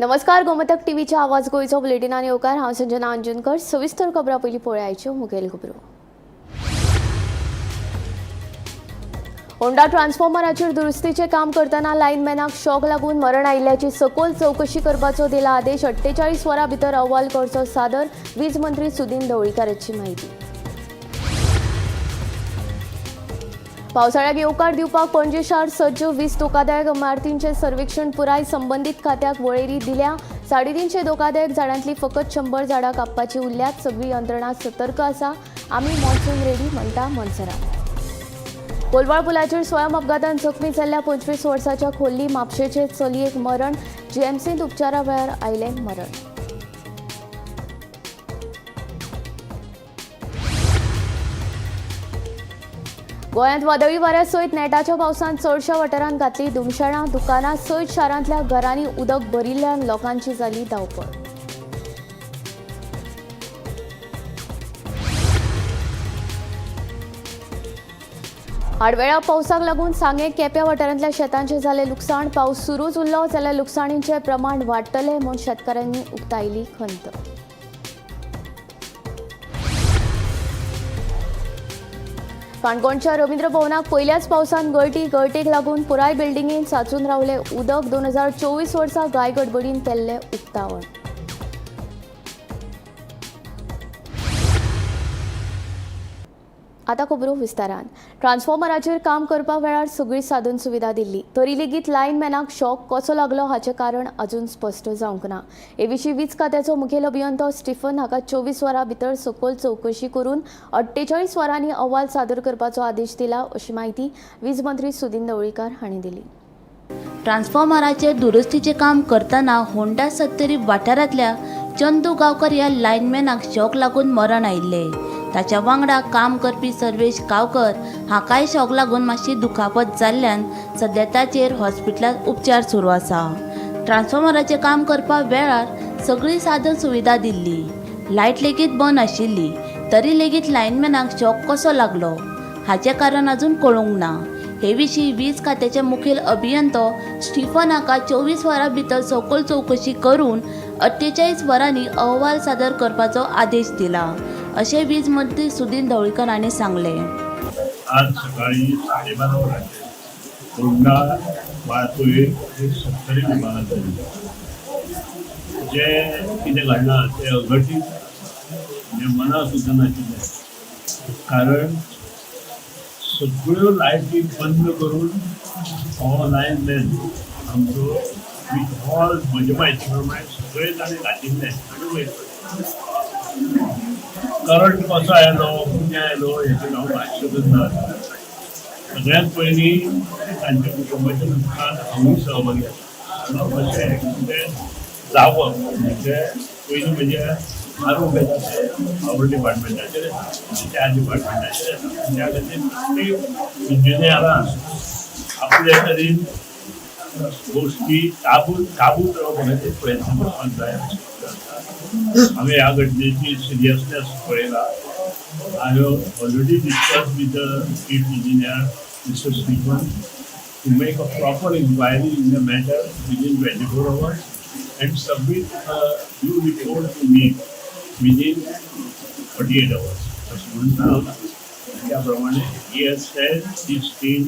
नमस्कार, गोमंतक टीव्हीच्या आवाज गोंयचो बुलेटिनान येवकार. हांव संजना अंजनकर. सविस्तर खबरां पयलीं पळयाच्यो मुखेल खबरो. होंडा ट्रान्सफॉर्मराचेर दुरुस्तीचें काम करतना लायनमॅनाक शॉक लागून मरण आयिल्ल्याची सखोल चवकशी करपाचो दिला आदेश. 48 वरां भितर अहवाल करचो सादर. वीज मंत्री सुदिन ढवळीकाराची म्हायती. पावसाळ्याक येवकार दिवपाक पणजे शार सज्ज. 20 धोकादायक इमारतींचें सर्वेक्षण पुराय. संबंदीत खात्याक वळेरी दिल्या. 350 धोकादायक झाडांतली फकत 100 झाडां कापपाची उरल्यात. सगळी यंत्रणा सतर्क आसा. आमी मॉन्सून रेडी म्हणटा मोन्सेरात. कोलवाळ पुलाचेर स्वयं अपघातान जखमी जाल्ल्या 25 वर्साच्या खोर्ली म्हापशेचे चलयेक मरण. जीएमसींत उपचारा वेळार आयलें मरण. गोंयांत वादळी वाऱ्या सयत नेटाच्या पावसान चडशा वाठारांत घातली धुमशेणां. दुकानां सयत शारांतल्या घरांनी उदक भरिल्ल्यान लोकांची जाली धांवपळ. आडवेळा पावसाक लागून सांगें केप्या वाठारांतल्या शेतांचें जालें लुकसाण. पावस सुरूच उरलो जाल्यार लुकसाणीचें प्रमाण वाडटलें म्हूण शेतकारांनी उक्तायली खंत. काणकोणच्या रवींद्र भवनाक पयल्याच पावसान गळटी. गळटेक लागून पुराय बिल्डिंगेंत साचून रावलें उदक. 2024 वर्सा घाय गडबडीन केल्लें उक्तावण. आतां खबरो विस्तारान. ट्रान्सफॉर्मराचेर काम करपा वेळार सगळी साधन सुविधा दिल्ली तरी लेगीत लायनमॅनाक शॉक कसो लागलो हाचें कारण अजून स्पश्ट जावंक ना. हे विशीं वीज खात्याचो मुखेल अभियंतो स्टिफन हाका 24 वरां भितर सखोल चवकशी करून 48 वरांनी अहवाल सादर करपाचो आदेश दिला अशी म्हायती वीज मंत्री सुदिन ढवळीकार हांणी दिली. ट्रान्सफॉर्मराचेर दुरुस्तीचें काम करतना होंडा सत्तरी वाठारांतल्या चंदू गांवकर ह्या लायनमॅनाक शॉक लागून मरण आयिल्लें. ताच्या वांगडा काम करपी सर्वेश गांवकर हाकाय शॉक लागून मातशी दुखापत जाल्ल्यान सद्या ताचेर हॉस्पिटलांत उपचार सुरू आसा. ट्रान्सफॉर्मराचें काम करपा वेळार सगळी साधन सुविधा दिल्ली, लायट लेगीत बंद आशिल्ली, तरी लेगीत लायनमॅनाक शॉक कसो लागलो हाचें कारण अजून कळूंक ना. हे विशीं वीज खात्याचे मुखेल अभियंतो स्टिफन हाका 24 वरां भितर सखोल चवकशी करून 48 वरांनी अहवाल सादर करपाचो आदेश दिला अशें वीज मंत्री सुदिन ढवळीकर हांणी सांगलें. आज सकाळी 12:30 वरांचेर होंडा वाळपय हे सत्तरी विभागांत जे कितें घडलां तें अघटीत, म्हणजे मना सुद्दां नाशिल्लें. कारण सगळ्यो लायटी बंद करून हो लायनमॅन आमचो विथ ऑल म्हजे म्हायती प्रमाणे सगळे ताणें घातिल्ले आनी वयर करंट कसो आयलो, कितें आयलो हेचेर हांव भाशण शकत ना. सगळ्यात पयलीं तांच्या कुटुंबाच्या दुख्खान हांवूय सहभागी आसा. अशें कितें जावप म्हणजे पयलीं म्हणजे आरोप येता ते पावर डिपार्टमेंटाचेर येता, म्हणजे त्या डिपार्टमेंटाचेर येता. त्या खातीर प्रत्येक इंजिनियरान आपले तरेन गोश्टी काबूत काबूत रावपा खातीर प्रयत्न करपाक जाय अशें आसा. हांवें ह्या घटनेची सिरियसनेस पळयला. I have already discussed with the chief engineer, Mr. Stephen, to make a proper inquiry in the matter within 24 hours and submit a due report to me within 48 hours. अशें म्हणून सांगलां. त्या प्रमाणे he has sent his team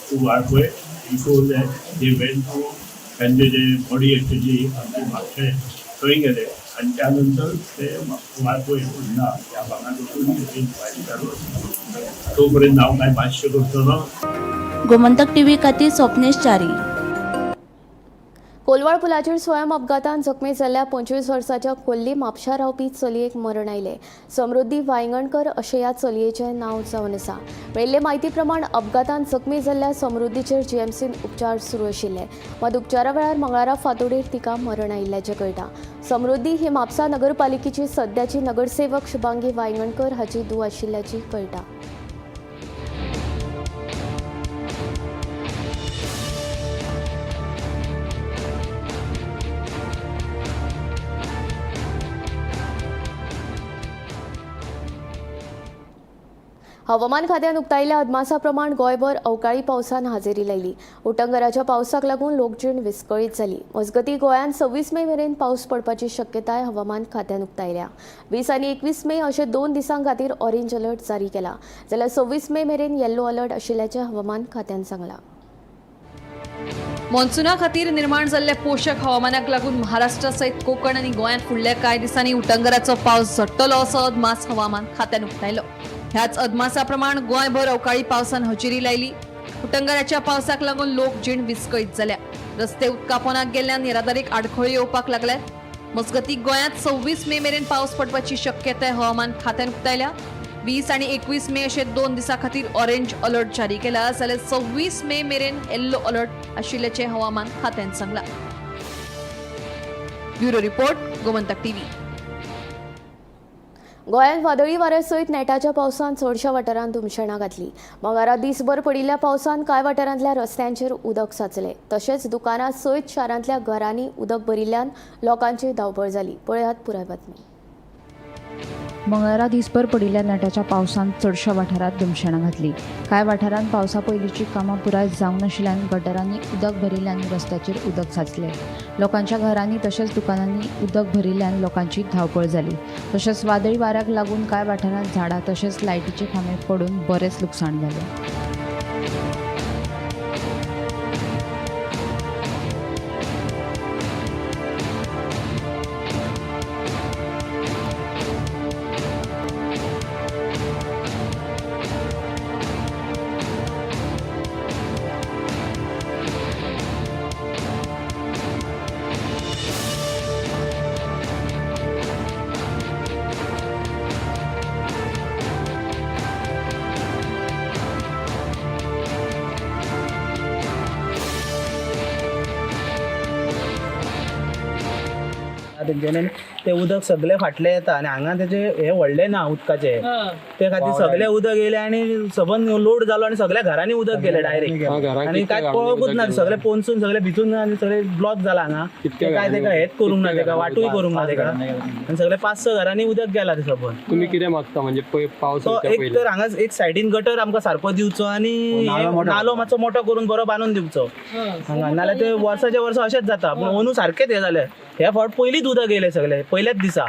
to Valpoi. Before that they went to तांचे जे body आशिल्ली आमचे म्हापशें थंय गेले आनी त्या नंतर ते वाळपय होंडा त्या भागात वचून इन्क्वायरी चालू आसा. तो पर्यंत हांव कांय भाश्य करचो ना. गोमंतक टीव्ही खातीर स्वप्नेश च्यारी. कोलवाळ पुलाचेर स्वयं अपघातान जखमी जाल्ल्या 25 वर्साच्या खोर्ली म्हापशा रावपी चलयेक मरण आयलें. समृद्धी वायंगणकर अशें ह्या चलयेचें नांव जावन आसा. मेळिल्ले म्हायती प्रमाण अपघातान जखमी जाल्ल्या समृद्धीचेर जीएमसीन उपचार सुरू आशिल्ले. मात उपचारा वेळार मंगळारा फांतोडेर तिका मरण आयिल्ल्याचें कळटा. समृद्धी ही म्हापसा नगरपालिकेची सद्याची नगरसेवक शुभांगी वायंगणकर हाची धूव आशिल्ल्याची कळटा. हवामान खात्यान उक्तायिल्ल्या अदमासा प्रमाण गोंयभर अवकाळी पावसान हाजेरी लायली. उटंगराच्या पावसाक लागून लोकजीण विस्कळीत जाली. मजगतीं गोंयांत 26 मे मेरेन पावस पडपाची शक्यताय हवामान खात्यान उक्तायल्या. 20 आनी 21 मे अशे 2 दिसां खातीर ऑरेंज अलर्ट जारी केला, जाल्यार 26 मे मेरेन येल्लो अलर्ट आशिल्ल्याचें हवामान खात्यान सांगलां. मॉन्सुना खातीर निर्माण जाल्ल्या पोशक हवामानाक लागून महाराष्ट्रा सयत कोकण आनी गोंयांत फुडल्या कांय दिसांनी उटंगराचो पावस झडटलो असो अदमास हवामान खात्यान उक्तायलो. ह्याच अदमासा प्रमाण गोंयभर अवकाळी पावसान हजेरी लायली. उटंगराच्या पावसाक लागून लोक जीण विस्कळीत जाल्या. रस्ते उदकापोनाक गेल्ल्यान येरादारीक आडखळी येवपाक लागल्यात. मजगतीं गोंयांत 26 मे मेरेन पावस पडपाची शक्यताय हवामान खात्यान उक्तायल्या. 20 आनी 21 मे अशे 2 दिसां खातीर ऑरेंज अलर्ट जारी केला, जाल्यार 26 मे मेरेन येल्लो अलर्ट आशिल्ल्याचें हवामान खात्यान सांगलां. Bureau report, Gomantak TV. गोंयांत वादळी वाऱ्या सयत नेटाच्या पावसान चडश्या वाठारांत धुमशेणां घातली. मंगळारा दिसभर पडिल्ल्या पावसान कांय वाठारांतल्या रस्त्यांचेर उदक साचलें. तशेंच दुकानां सयत शारांतल्या घरांनी उदक भरिल्ल्यान लोकांची धांवपळ जाली. पळयात पुराय बातमी. मंगळारा दिसभर पडिल्ल्या नेटाच्या पावसान चडश्या वाठारांत धुमशेणां घातली. कांय वाठारांत पावसा पयलींची कामां पुराय जावंक नाशिल्ल्यान गटरांनी उदक भरिल्ल्यान रस्त्याचेर उदक साचलें. लोकांच्या घरांनी तशेंच दुकानांनी उदक भरिल्ल्यान लोकांची धांवपळ जाली. तशेंच वादळी वाऱ्याक लागून कांय वाठारांत झाडां तशेंच लायटीचे खांबे पडून बरेंच लुकसाण जालें. तेंच्यानी ते उदक सगळें फाटलें येता आनी हांगा तेजे हे व्हडलें ना उदकाचें, ते खातीर सगळें उदक येयलें आनी सबंद लोड जालो आनी सगळ्या घरांनी उदक गेलें डायरेक्ट. आनी काय पळोवंकूच ना, सगळें पोनसून सगळें भिजून आनी सगळें ब्लॉक जाला हांगा. ते काय तेका हेच करूंक ना, तेका वाटूय करूंक ना तेका. आनी सगळे 5-6 घरांनी उदक गेला ते सबंद. तुम्ही कितें मागता म्हणजे पावस सो येवच्या एक पयलीं तर हांगा एक सायडीन गटर आमकां सारको दिवचो आनी नालो मातसो मोटो करून बरो बांदून दिवचो हांगा, नाल्यार ते वर्साच्या वर्सा अशेंच जाता. पूण अंदू सारकेंच हें जालें, हे फावट पयलींच उदक येयलें सगळें पयल्याच दिसा.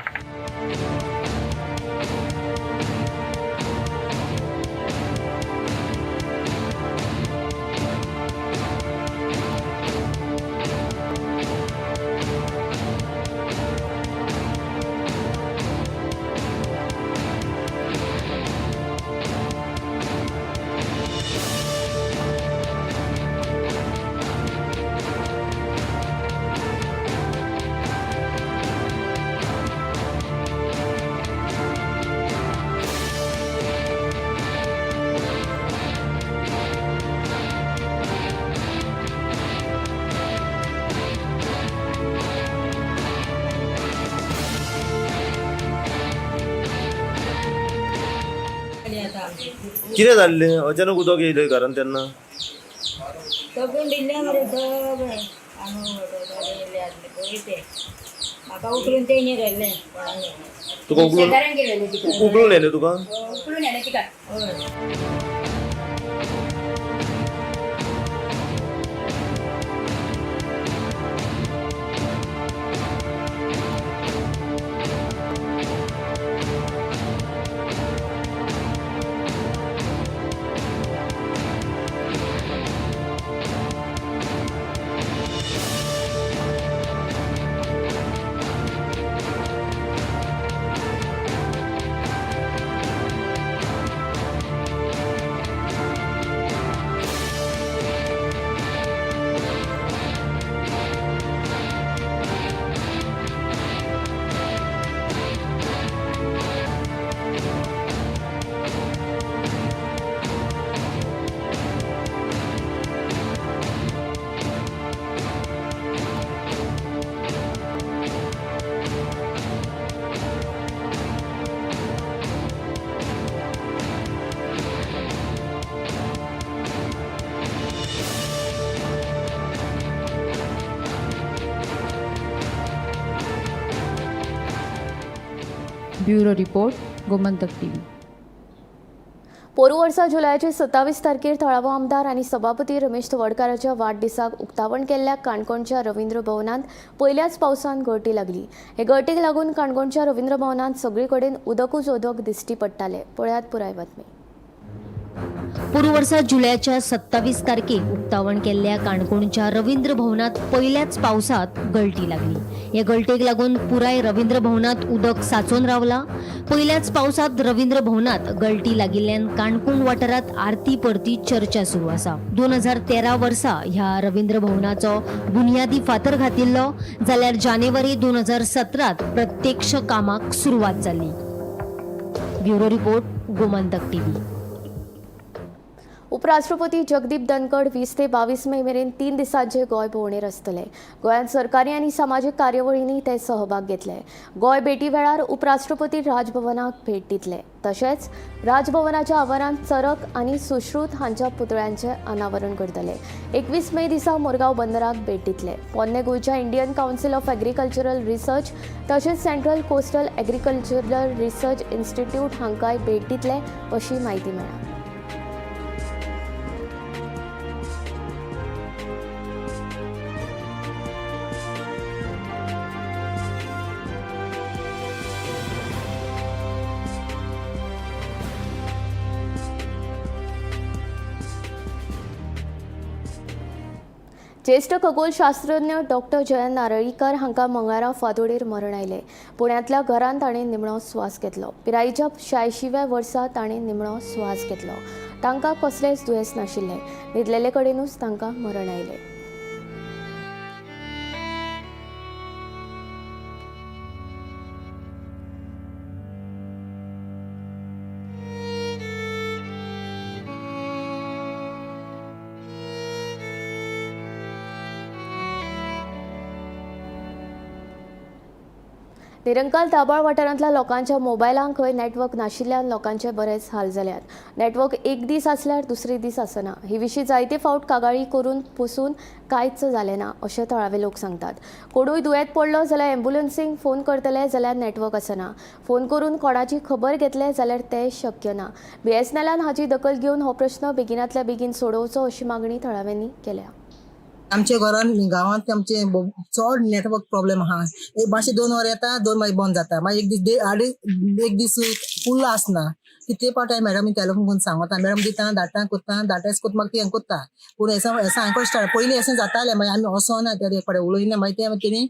कितें जाल्लें अचानक उदक येयलें घरान तेन्ना? सगळें दिल्लें मरे, सगळें तांदूळ येयले आसले पळय ते म्हाका उखलून तेणी व्हेल्लें कोणाले. तुका उखलून उखलून येयलें तुका? उखलून येयलें तिका. हय. Bureau report, Gomantak TV. पोरूं वर्सा जुलयाचे 27 तारखेर थळावो आमदार आनी सभापती रमेश तवडकाराच्या वाडदिसाक उक्तावण केल्ल्या काणकोणच्या रवींद्र भवनांत पयल्याच पावसान गळटी लागली. हे गळटीक लागून काणकोणच्या रवींद्र भवनांत सगळे कडेन उदकूच उदक दिश्टी पडटालें. पळयात पुराय बातमी. पोरूं वर्सा जुलयाच्या 27 तारखेक उक्तावण केल्ल्या काणकोणच्या रवींद्र भवनांत पयल्याच पावसांत गळटी लागली. हे गळटेक लागून पुराय रवींद्र भवनांत उदक साचोवन रावला. पयल्याच पावसांत रवींद्र भवनांत गळटी लागिल्ल्यान काणकोण वाठारांत आरती परती चर्चा सुरू आसा. 2013 वर्सा ह्या रवींद्र भवनाचो बुनियादी फातर घातिल्लो, जाल्यार जानेवारी 2017 प्रत्यक्ष कामाक सुरवात जाली. Bureau report, Gomantak TV. उपराष्ट्रपती जगदीप धनखड 20 ते 22 मे मेरेन 3 दिसांचे गोंय भोंवडेर आसतले. गोंयांत सरकारी आनी सामाजीक कार्यावळींनी ते सहभाग घेतले. गोंय भेटी वेळार उपराष्ट्रपती राजभवनाक भेट दितले. तशेंच राजभवनाच्या आवारांत चरक आनी सुश्रुत हांच्या पुतळ्यांचें अनावरण करतले. 21 मे दिसा मुरगांव बंदराक भेट दितले. पोन्ने गोंयच्या Indian Council of Agricultural Research तशेंच Central Coastal Agricultural Research Institute हांकांय भेट दितले अशी म्हायती मेळ्ळा. ज्येष्ठ खगोलशास्त्रज्ञ डॉक्टर जयंत नारळीकर हांकां मंगळारा फांतोडेर मरण आयलें. पुण्यांतल्या घरांत ताणें निमणो स्वास घेतलो. पिरायेच्या 86व्या वर्सा ताणें निमणो स्वास घेतलो. तांकां कसलेंच दुयेंस नाशिल्लें. न्हिदलेले कडेनूच तांकां मरण आयलें. निरंकाल दाबाळ वाठारांतल्या लोकांच्या मोबायलांक खंय नेटवर्क नाशिल्ल्यान लोकांचे बरेच हाल जाल्यात. नेटवर्क एक दीस आसल्यार दुसरे दीस आसना. हे विशीं जायते फावट कागाळी करून पसून कांयच जालें ना अशें थळावे लोक सांगतात. कोणूय दुयेंत पडलो जाल्यार एम्ब्युलन्सीक फोन करतले जाल्यार नेटवर्क आसना. फोन करून कोणाची खबर घेतले जाल्यार तें शक्य ना. बीएसएनएलान हाची दखल घेवन हो प्रश्न बेगिनांतल्या बेगीन सोडोवचो अशी मागणी थळाव्यांनी केल्या. आमच्या घरान गांवांत आमचे चड नेटवर्क प्रॉब्लेम आहा. एक मातशें 2 वर येता, 2 मागीर बंद जाता. मागीर एक दीस एक दीस फूल आसना. कितले पावट हांवें मॅडम टेलिफोन करून सांगता, मॅडम दिता, धाडटा, कोत्ता, धाडटाच कोत मागीर ती कोत्ता. पूण एसा एसा हांकां स्टार्ट पयलीं अशें जातालें, मागीर आमी वचोना त्या कडेन उलयना, मागीर ते तेणी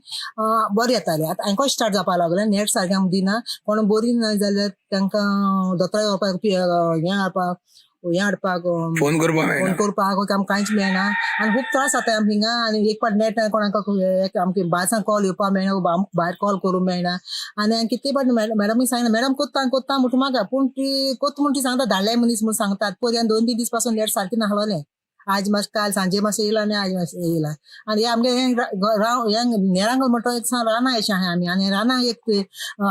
बरें येतालें. आतां हांकां स्टार्ट जावपाक लागलें. नेट सारकें आमकां दिना. कोण बरी ना जाल्यार तांकां दोतोरा वचपाक, हें हाडपाक, हें हाडपाक, फोन करपाक, फोन करपाक आमकां कांयच मेळना आनी खूब त्रास जाता आमकां हिंगा. आनी एक पाट नेट कोणाक आमकां भायसान कॉल येवपाक मेळना, भायर कॉल करूंक मेळना. आनी कितले पाट मॅडमी सांगना, मॅडम कोत्ता कोत्ता म्हणटा म्हाका, पूण ती कोत्ता म्हूण ती सांगता, धाडले मनीस म्हूण सांगतात. पयर 2-3 दीस पासून नेट सारकें नासलें. आज मातशें काल सांजे मातशें येयला आनी आज मातशें येयला. आनी हें आमगे हें नेरांगल म्हणटा एक रानां अशें आहा आमी. आनी रानां एक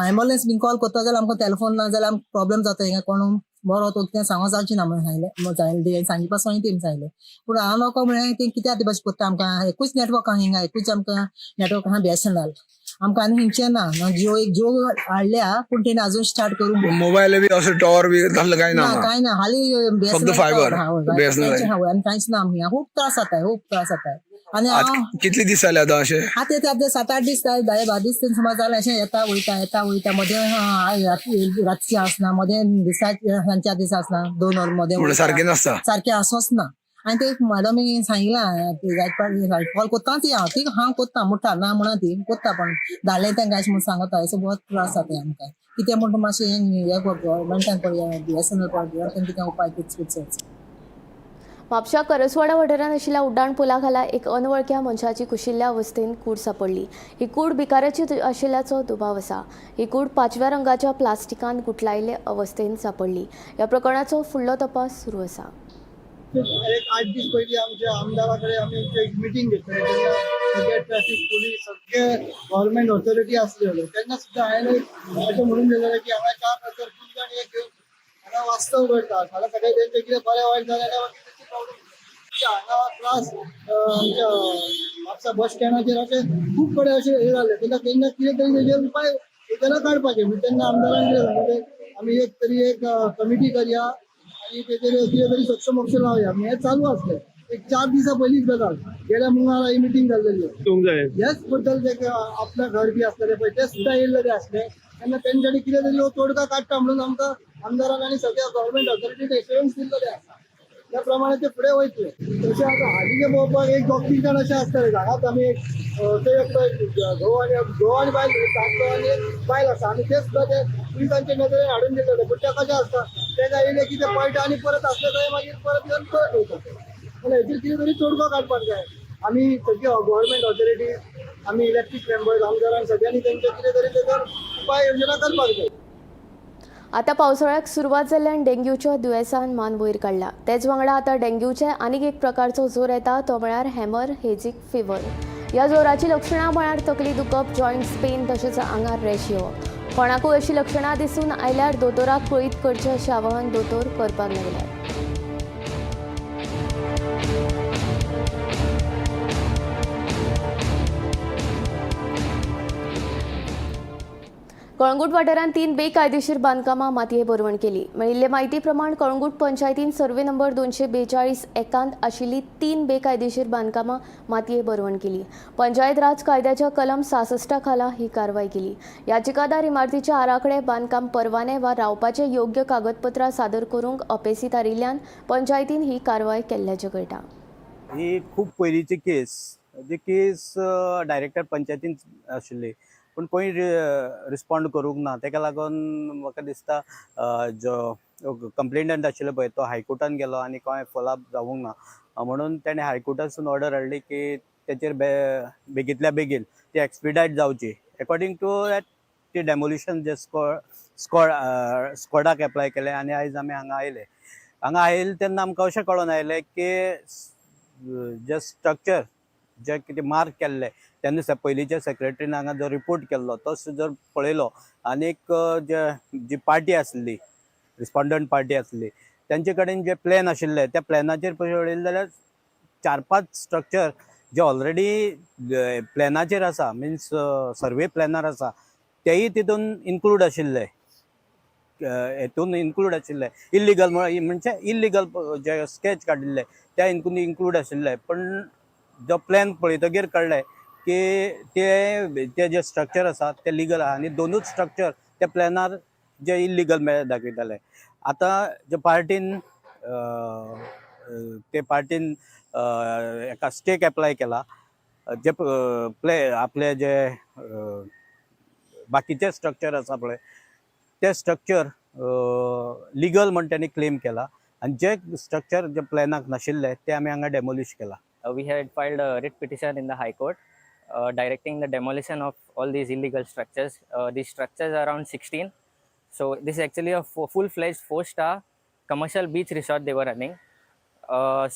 एम्बुलन्स बीन कॉल करता जाल्यार आमकां टेलिफोन ना जाल्यार आमकां प्रॉब्लेम जाता. हिंगा कोण बरो तो कितें सांगो जावचें ना म्हणून सांगलें, सांगी पासून तेमी सांगलें. पूण हांव नको म्हणलें तें कित्याक ते भाशेन करता. आमकां एकूच नेटवर्क आहा हिंगा, एकूच आमकां नेटवर्क आहा बीएसएनएल. आमकां आनी हिंगचें ना. जियो एक जियो हाडल्या पूण तेणी अजून स्टार्ट करूंक मोबायल बी असो टॉवर बी तसलें कांय ना, कांय ना. हालीं फक्त फायबर बीएसएनएल आनी कांयच ना. आमकां खूब त्रास जाता, खूब त्रास जाता. आनी हांव कितले दीस जाले आतां अशें? आतां ते 7-8 दीस जाले, 10-12 दीस सुमार जाले अशें येता वयता, येता वयता. मदें रातचें आसना, मदें दिसाचे, सांजच्या दिसा आसना, 2 वर मदें सारकें नासता, सारकें आसोच ना. आनी ते मॅडमी सांगिलां कॉल कोत्ता ती हांव, ती हांव कोत्ता म्हणटा ना म्हणा ती कोत्ता, पण धाडलें तांकां अशें म्हूण सांगता. असो बहुत त्रास जाता आमकां. कितें म्हणटा मातशें हें गव्हर्मेंटान पळय, बीएसएनएल पळय, कितें उपाय करचो. म्हापशा करसवाडा वाठारांत आशिल्ल्या उड्डाण पुला खाला एक अनवळख्या मनशाची कुशिल्ल्या अवस्थेन कूड सापडली. ही कूड भिकाऱ्याची आशिल्ल्याचो दुबाव आसा. ही कूड पाचव्या रंगाच्या प्लास्टिकान गुठलायिल्ले अवस्थेन सापडली. ह्या प्रकरणाचो फुडलो तपास सुरू आसा. एक 8 दीस पयलीं आमच्या आमदारा कडेन आमी एक मिटींग घेतली तेन्ना सगळे ट्रॅफिक पुलीस, सगळे गव्हर्मेंट ऑथॉरिटी आसलेले तेन्ना सुद्दां हांवें अशें म्हणून दिलेलें की हांगा 4 नंबर खूब जाण एक घेवन हांगा वास्तव करतात. हांगा सगळें तेंचें कितें बरें वायट जालें जाल्यार मागीर तेची प्रॉब्लम. हांगा त्रास आमच्या म्हापसा बस स्टँडाचेर अशें खूब कडेन अशें हें जालें तेन्ना तेन्ना कितें तरी तेजेर उपाय योजना काडपाचें. तेन्ना आमदारान कितें सांगलें, आमी एक तरी एक कमिटी करया. आनी तेजेर कितें तरी सक्षम अक्षर लावया. हें चालू आसलें एक 4 दिसां पयलींच गजाल. गेल्या मंगळारा ही मिटींग जाल्लेली. ह्याच बद्दल ते आपल्या घर बी आसतलें पळय ते सुद्दां येयल्ले आसले तेन्ना तेंच्यानी कितें तरी हो तोडगा काडटा म्हणून आमकां आमदारान आनी सगळ्या गव्हर्मेंट ऑथॉरिटीन एश्युरन्स दिल्लेलें आसा. त्या प्रमाणे ते फुडें वयतले. तशें आतां हालींचे पळोवपाक एक 2-3 जाण अशें आसतले. हांगाच आमी एक थंय एकटो घोव आनी बायल, दादलो आनी बायल आसा आनी ते सुद्दां ते पुलिसांचे नदरेन हाडून दिलेले. पूण ते कशें आसता, तेका येयले की ते पळटा आनी परत आसले थंय मागीर परत येवन परत वयता. पूण हेचेर कितें तरी तोडगो काडपाक जाय. आमी सगळी गव्हर्मेंट ऑथॉरिटी, आमी इलेक्टीड मेंबर्स, आमदारान सगळ्यांनी तेंचे कितें तरी तेचेर उपाय योजना करपाक जाय. आतां पावसाळ्याक सुरवात जाल्ल्यान डेंग्यूच्या दुयेंसान मान वयर काडला. तेच वांगडा आतां डेंग्यूचे आनीक एक प्रकारचो जोर येता तो म्हळ्यार हेमरहेजीक फिवर. ह्या जोराची लक्षणां म्हळ्यार तकली दुखप, जॉयंट्स पेन तशेंच आंगार रॅश येवप. कोणाकूय अशी लक्षणां दिसून आयल्यार दोतोराक कळीत करचें अशें आवाहन दोतोर करपाक लागल्यात. कळंगूट वाठारांत 3 बेकायदेशीर बांदकामां मातये भरवण केली. मेळिल्ले म्हायती प्रमाण कळंगूट पंचायतीन सर्वे नंबर 242 एकांत आशिल्ली 3 बेकायदेशीर बांदकामां मातये भरवण केली. पंचायत राज कायद्याच्या कलम 66 खाला ही कारवाय केली. याचिकादार इमारतीचे आराखडे, बांदकाम परवाने वा रावपाचे योग्य कागदपत्रां सादर करूंक अपेसी थारिल्ल्यान पंचायतीन ही कारवाय केल्ल्याचें कळटा. ही खूब पयलींची केस, जी केस डायरेक्टर पंचायतीन आशिल्ली, पूण कोणी रिस्पोंड करूंक ना. तेका लागून म्हाका दिसता जो कंप्लेनंट आशिल्लो पळय तो हायकोर्टान गेलो आनी कांय फॉलोअप जावंक ना, म्हणून तेणें हायकोर्टासून ऑर्डर हाडली की तेचेर बेगींतल्या बेगीन ती एक्सपिडायट जावची. एकॉर्डिंग टू that ती डेमोलिशन जे स्कॉडाक एप्लाय केलें आनी आयज आमी हांगा आयले. हांगा आयले तेन्ना आमकां अशें कळोन आयलें की जे स्ट्रक्चर जे कितें मार्क केल्ले तेन्ना पयलींच्या सेक्रेटरीन हांगा जो रिपोर्ट केल्लो तो जर पळयलो आनीक जे जी पार्टी आसली, रिस्पोंडंट पार्टी आसली, तेंचे कडेन जे प्लॅन आशिल्ले त्या प्लॅनाचेर पळयलें जाल्यार 4-5 स्ट्रक्चर जे ऑलरेडी प्लॅनाचेर आसा, मिन्स सर्वे प्लॅनार आसा, तेय तितून इन्क्लूड आशिल्ले, हेतून इन्क्लूड आशिल्ले. इल्लिगल म्हणजे इल्लिगल जे स्केच काडिल्ले त्या इन्क्लूड आशिल्ले. पण जो प्लॅन पळयतगीर कळ्ळें की ते ते जे स्ट्रक्चर आसा ते लिगल आहा आनी दोनूच स्ट्रक्चर त्या प्लॅनार जे इल्लिगल दाखयताले. आतां जे पार्टीन ते पार्टीन एका स्टेक एप्लाय केला, जे प्ले आपले जे बाकीचे स्ट्रक्चर आसा पळय ते स्ट्रक्चर लिगल म्हण तेणी क्लेम केला आनी जे स्ट्रक्चर जे प्लॅनाक नाशिल्ले ते आमी हांगा डेमोलिश केला. We had filed a writ petition in the High Court directing the demolition of all these illegal structures. These structures are around 16. So this is actually a full-fledged 4-star commercial beach resort they were running.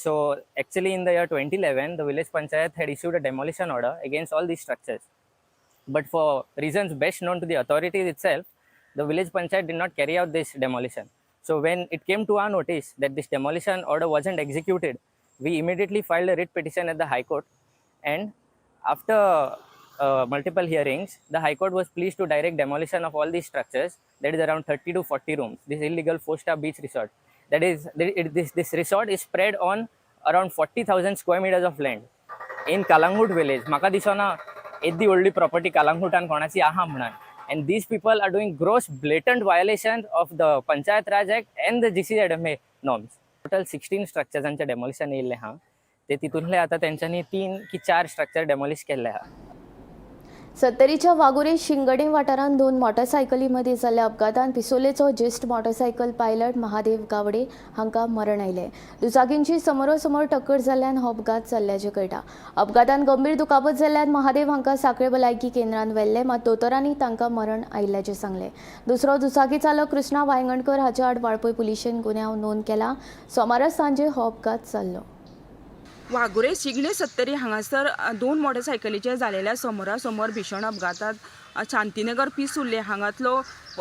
So actually in the year 2011, the village panchayat had issued a demolition order against all these structures. But for reasons best known to the authorities itself, the village panchayat did not carry out this demolition. So when it came to our notice that this demolition order wasn't executed, we immediately filed a writ petition at the High Court, and after multiple hearings, the High Court was pleased to direct demolition of all these structures, that is around 30 to 40 rooms, this illegal 4-star beach resort. That is, this resort is spread on around 40,000 square meters of land in Kalangut village. Maka disona eddi व्हडली property Kalangutan कोणाची आहा म्हणून. And these people are doing gross blatant violations of the Panchayat Raj Act and the GCZMA norms. Total 16 स्ट्रक्चर्सांचे demolition येयल्लें आहा, ते तितूंतले आतां तेंच्यांनी 3 की 4 स्ट्रक्चर डेमोलिश केल्ले आहा. सत्तरीच्या वागुरे शिंगडे वाठारांत 2 मोटरसायकली मदीं जाल्ल्या अपघातांत पिसोलेचो ज्येश्ठ मोटरसायकल पायलट महादेव गावडे हांकां मरण आयलें. दुचाकींची समोरासमोर टक्कर जाल्ल्यान हो अपघात जाल्ल्याचें कळटा. अपघातांत गंभीर दुखापत जाल्ल्यान महादेव हांकां साखळे भलायकी केंद्रांत व्हेल्ले, मात दोतोरांनी तांकां मरण आयिल्ल्याचें सांगलें. दुसरो दुचाकी चालक कृष्णा वायंगणकर हाचे आड वाळपय पुलिशेन गुन्यांव नोंद केला. सोमारा सांजे हो अपघात जाल्लो. वागुरे शिगणे सत्तरी हांगासर 2 मोटरसायकलीचेर जालेल्या समोरासमोर भीषण अपघातात शांतीनगर पिसुर्ले हांगातलो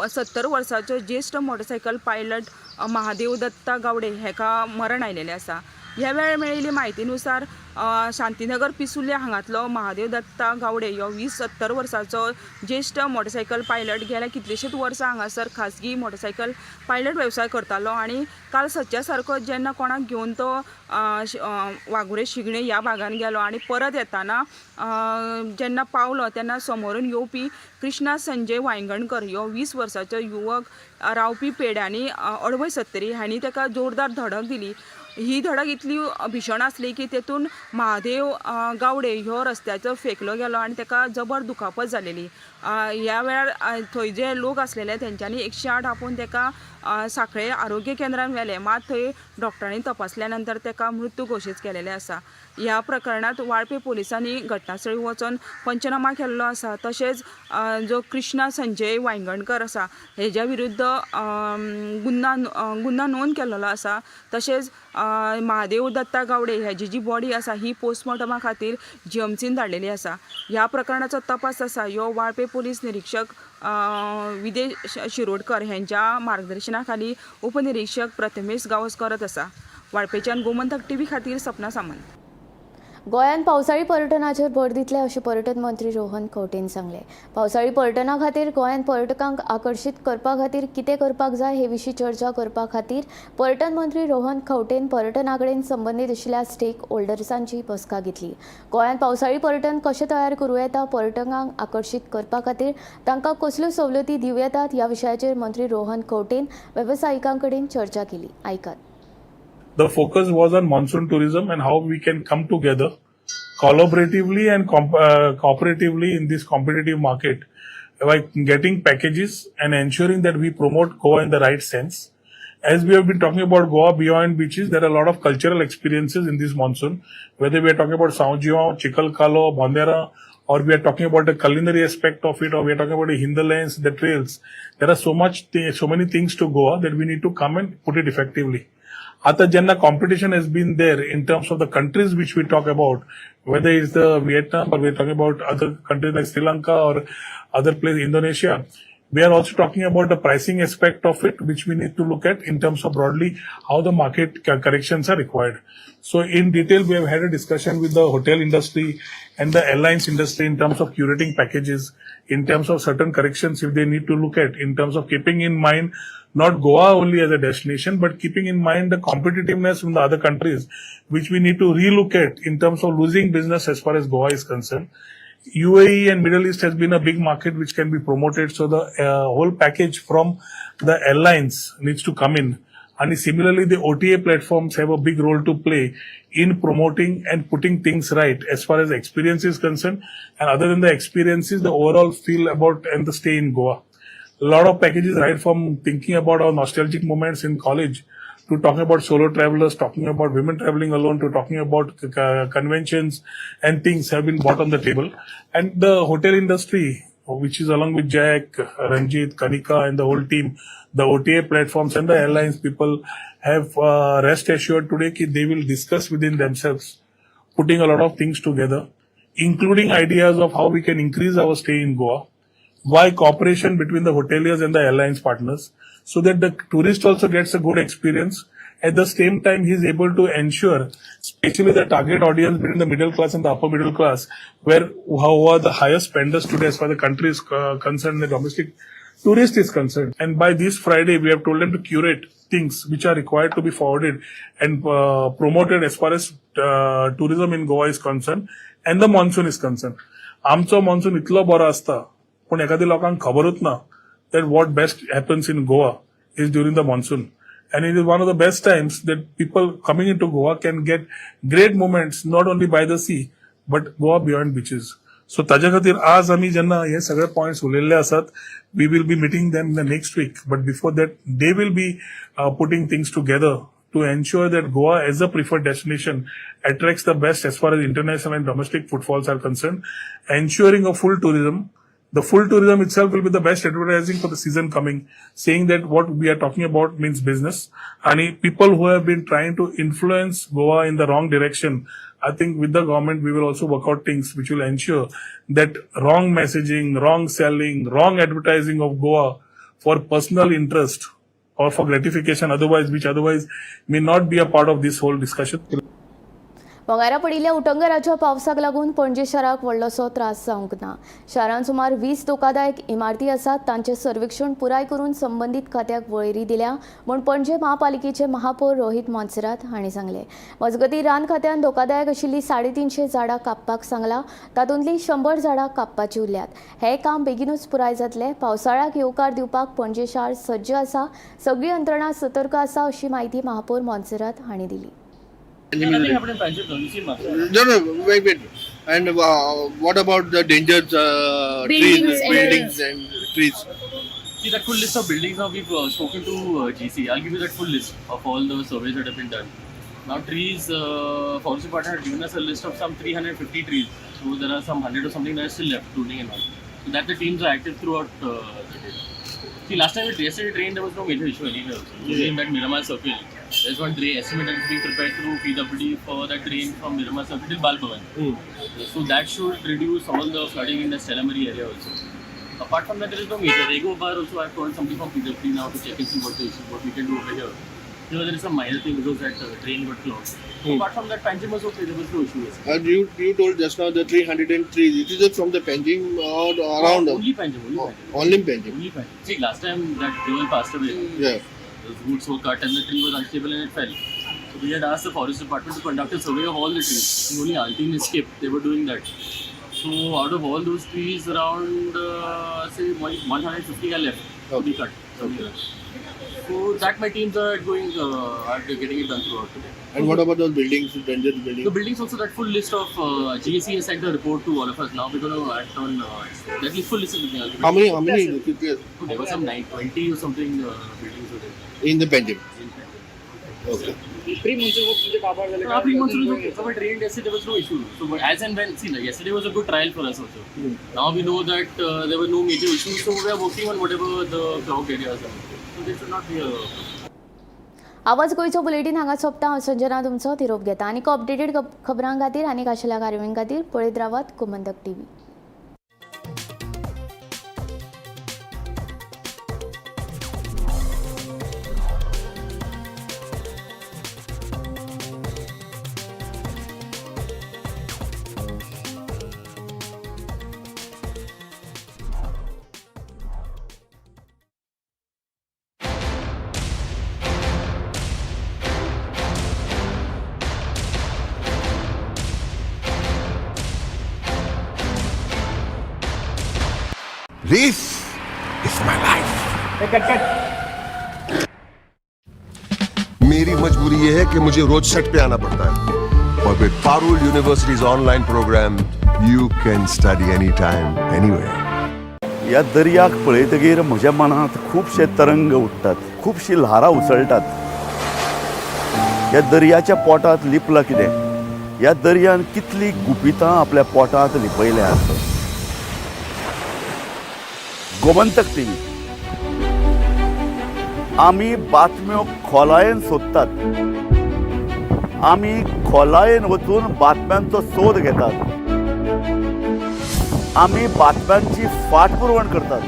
70 वर्साचो ज्येश्ठ मोटरसायकल पायलट महादेव दत्ता गावडे हेका मरण आयलेलें आसा. ह्या वेळार मेळिल्ली म्हायतीनुसार शांतीनगर पिसुर्ले हांगातलो महादेव दत्ता गावडे ह्यो 70 वर्सांचो ज्येश्ठ मोटरसायकल पायलट गेल्या कितलेशेच वर्सां हांगासर खाजगी मोटरसायकल पायलट वेवसाय करतालो आनी काल सदच्या सारको जेन्ना कोणाक घेवन तो वाघुरे शिगणे ह्या भागान गेलो आनी परत येताना जेन्ना पावलो तेन्ना समोरून येवपी कृष्णा संजय वायंगणकर ह्यो 20 वर्सांचो युवक रावपी पेड्यांनी अडवय सत्तरी हांणी ताका जोरदार धडक दिली. ही धडक इतली भीशण आसली की तेतून महादेव गावडे ह्यो रस्त्याचो फेकलो गेलो आनी ताका जबर दुखापत जालेली. ह्या वेळार थंय जे लोक आसलेले तेंच्यांनी 108 आपोवन ताका सांखळे आरोग्य केंद्रान व्हेलें, मात थंय डॉक्टरांनी तपासल्या नंतर ताका मृत्यू घोशीत केलेलें आसा. ह्या प्रकरणांत वाळपे पोलिसांनी घटनास्थळी वचोन पंचनामा केल्लो आसा. तशेंच जो कृष्णा संजय वायंगणकर आसा हेज्या विरुद्ध गुन्यांव नोंद केल्लो आसा. तशेंच महादेव दत्ता गावडे हेजी जी बॉडी आसा ही पोस्टमॉर्टमा खातीर जीएमसीन धाडलेली आसा. ह्या प्रकरणाचो तपास आसा ह्यो वाळपे पोलीस निरीक्षक विदेश शिरोडकर हेंच्या मार्गदर्शना खाली उपनिरीक्षक प्रथमेश गांवस करत आसा. वाळपेच्यान गोमंतक टीव्ही खातीर सपना सामंत. गोंयांत पावसाळी पर्यटनाचेर भर दितले अशें पर्यटन मंत्री रोहन खंवटेन सांगलें. पावसाळी पर्यटना खातीर गोंयांत पर्यटकांक आकर्शीत करपा खातीर कितें करपाक जाय हे विशीं चर्चा करपा खातीर पर्यटन मंत्री रोहन खंवटेन पर्यटना कडेन संबंदीत आशिल्ल्या स्टेक होल्डर्सांची बसका घेतली. गोंयांत पावसाळी पर्यटन कशें तयार करूं येता, पर्यटकांक आकर्शीत करपा खातीर तांकां कसल्यो सवलती दिवं येतात ह्या विशयाचेर मंत्री रोहन खंवटेन वेवसायिकां कडेन चर्चा केली. आयकात. The focus was on monsoon tourism and how we can come together collaboratively and cooperatively in this competitive market by getting packages and ensuring that we promote Goa in the right sense. As we have been talking about Goa beyond beaches, there are a lot of cultural experiences in this monsoon, whether we are talking about São João, Chikalkalo, Bandera, or we are talking about the culinary aspect of it, or we are talking about the hinterlands, the trails. There are so many things to Goa that we need to come and put it effectively. आता जेन्ना competition has been there in terms of the countries which we talk about, whether it's the Vietnam or we're talking about other countries like Sri Lanka or other place, Indonesia, we are also talking about the pricing aspect of it, which we need to look at in terms of broadly how the market corrections are required. So in detail, we have had a discussion with the hotel industry and the airlines industry in terms of curating packages, in terms of certain corrections if they need to look at, in terms of keeping in mind not Goa only as a destination, but keeping in mind the competitiveness from the other countries, which we need to relook at in terms of losing business as far as Goa is concerned. UAE and Middle East has been a big market which can be promoted. So the whole package from the airlines needs to come in. And similarly, the OTA platforms have a big role to play in promoting and putting things right as far as experience is concerned. And other than the experiences, the overall feel about and the stay in Goa. A lot of packages, right from thinking about our nostalgic moments in college to talking about solo travelers, talking about women traveling alone, to talking about conventions and things have been brought on the table. And the hotel industry, which is along with Jack, Ranjit, Kanika and the whole team, the OTA platforms and the airlines people have rest assured today that they will discuss within themselves, putting a lot of things together, including ideas of how we can increase our stay in Goa, by cooperation between the hoteliers and the airlines partners, so that the tourist also gets a good experience. At the same time, he is able to ensure, especially the target audience between the middle class and the upper middle class, where who are the highest spenders today as far as the country is concerned, the domestic tourist is concerned. And by this Friday, we have told them to curate things which are required to be forwarded and promoted as far as tourism in Goa is concerned and the monsoon is concerned. आमचो monsoon इतलो बरो आसता, पूण एखाद्या लोकांक खबरूच ना that what best happens in Goa is during the monsoon. And it is one of the best times that people coming into Goa can get great moments, not only by the sea, but Goa beyond beaches. So ताज्या खातीर आज आमी जेन्ना हे सगळे points उलयल्ले आसात, we will be meeting them in the next week, but before that they will be putting things together to ensure that Goa as a preferred destination attracts the best as far as international and domestic footfalls are concerned, ensuring a full tourism. The full tourism itself will be the best advertising for the season coming, saying that what we are talking about means business. And people who have been trying to influence Goa in the wrong direction, I think with the government, we will also work out things which will ensure that wrong messaging, wrong selling, wrong advertising of Goa for personal interest or for gratification otherwise, which otherwise may not be a part of this whole discussion. मंगळारा पडिल्ल्या उटंगराच्या पावसाक लागून पणजे शाराक व्हडलोसो त्रास जावंक ना. शारांत सुमार 20 धोकादायक इमारती आसात, तांचें सर्वेक्षण पुराय करून संबंदीत खात्याक वळेरी दिल्या म्हूण पणजे महापालिकेचे महापौर रोहित मोन्सेरात हांणी सांगलें. मजगतीं रान खात्यान धोकादायक आशिल्लीं 350 झाडां कापपाक सांगलां, तातूंतलीं 100 झाडां कापपाची उरल्यात. हें काम बेगिनूच पुराय जातलें. पावसाळ्याक येवकार दिवपाक पणजे शार सज्ज आसा, सगळी यंत्रणा सतर्क आसा अशी म्हायती महापौर मोन्सेरात हांणी दिली. No, no, wait, wait. And what about the dangerous trees, buildings and trees? See, that full list of buildings now we've spoken to GC. I'll give you that full list of all the surveys that have been done. Now trees, Forest Department had given us a list of some 350 trees. So there are some 100 or something that are still left, pruning and all. So that the teams are active throughout the day. See, last time it yesterday it rained, there was no major issue anywhere also. Yeah. In that Miramar circle, there's one drain estimate that is being prepared through PWD for that drain from Miramar circle till Bal Bhavan. So that should reduce all the flooding in the Stella Marie area also. Apart from that, there is no major. Rego bar also, I've called somebody from PWD now to check and see what the issue, what we can do over here. You know, there is some minor thing because that drain got clogged. Apart from that, Panjim was okay. There was no issue. And you told just now the 303. It is it from the Panjim or around? Only Panjim. Only Panjim. Only Panjim. Only Panjim. See, last time that girl passed away. Yeah. Those roots were cut and the tree was unstable and it fell. So we had asked the forest department to conduct a survey of all the trees. Only Altin escaped. They were doing that. So out of all those trees, around say 150 are left to be cut. Okay. So that my teams are going, are getting it done throughout today. And what about those buildings, dangerous buildings? The buildings also, that full list of GAC has sent a report to all of us. Now we're going to act on that full list of buildings. How many? How many? There were some 920 or something buildings were there. In the Panjim. In Panjim. Okay. Pre-monsoon pre-monsoon was okay. So it rained yesterday, there was no issue. So but as and when, see, like, yesterday was a good trial for us also. Now we know that there were no major issues, so we are working on whatever the clogged areas are. So there should not be a आवाज गोंयचो bulletin हांगा सोंपता. हांव संजना तुमचो निरोप घेता. आनीक updated खबरां खातीर आनी खाशेल्या कार्यावळीं खातीर पळयत रावात Gomantak TV. This is my life. मेरी मजबूरी ये है कि मुझे रोज सेट पे आना पड़ता है और with Parul University's online program you can study any time anywhere. ह्या दर्याक पळयतगीर म्हज्या मनांत खुबशे तरंग उठ्ठात, खुबशीं ल्हारां उसळटात. ह्या दर्याच्या पोटांत लिपलां कितें? ह्या दर्यान कितलीं गुपितां आपल्या पोटांत लिपयल्यांत. गोमंतक टीव्ही, आमी बातम्यो खोलायेन सोदतात, आमी खोलायेन वचून बातम्यांचो सोद घेतात, आमी बातम्यांची फाटपुरवण करतात.